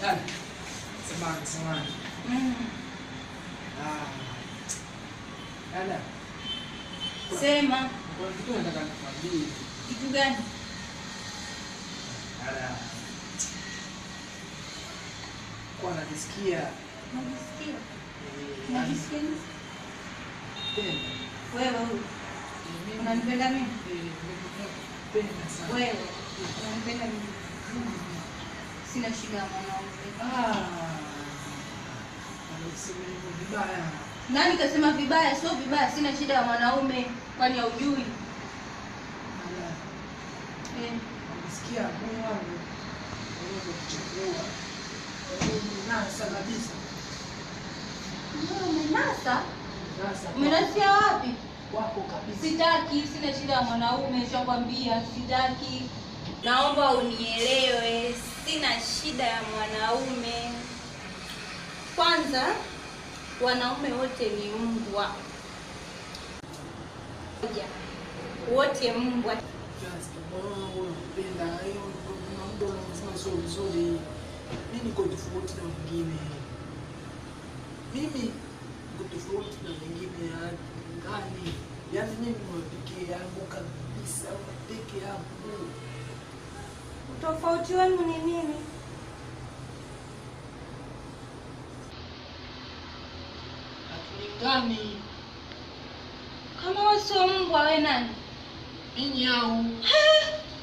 Samahani, samahani. Ah. Dada. Sema. Kuna kitu nataka nikwambie. Kitu gani? Dada. Kwa najisikia. Najisikia. Najisikia nini? Penda. Wewe huyu. Unanipenda mimi? Penda sana. Wewe unanipenda mimi? Sina shida ya mwanaume. Ah. Vibaya. Nani kasema vibaya? Sio vibaya, sina shida ya mwanaume. Kwani haujui? Eh. Unasikia moyo wangu unapokuchagua. Umenasa kabisa. Umenasa? Nasa. Umenasia wapi? Wako kabisa. Sitaki, sina shida ya mwanaume, nishakwambia sitaki. Naomba unielewe, sina shida ya mwanaume. Kwanza wanaume wote ni mbwa. Wote mbwa. Unapenda hiyo mambo unasema sio vizuri. Mimi niko tofauti na wengine. Mimi niko tofauti na wengine ndani. Yaani mimi ni pekee yangu kabisa, pekee yangu. Utofauti wenu ni nini? Hatulingani. Kama wewe sio mbwa, wewe nani? Mimi nyau.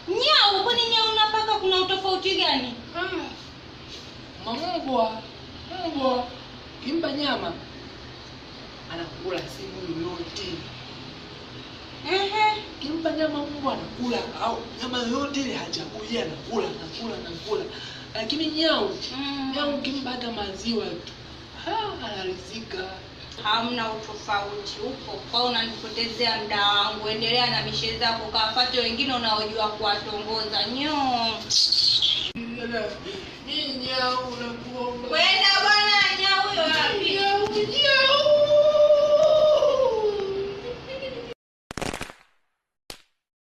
Nyau? Kwani nyau na paka kuna utofauti gani? Mbwa, mbwa kimpa nyama anakula simu yoyote. Ehe, kimpa nyama mbwa anakula au nyama yoyote ile hachagui, anakula, anakula, anakula. Lakini nyau, nyau kimpa hata maziwa tu, anaridhika. Hamna utofauti huko. Kwa unanipotezea muda wangu. Endelea na mishe zako, kafuate wengine unaojua kuwatongoza. Nyoo. Mimi nyau.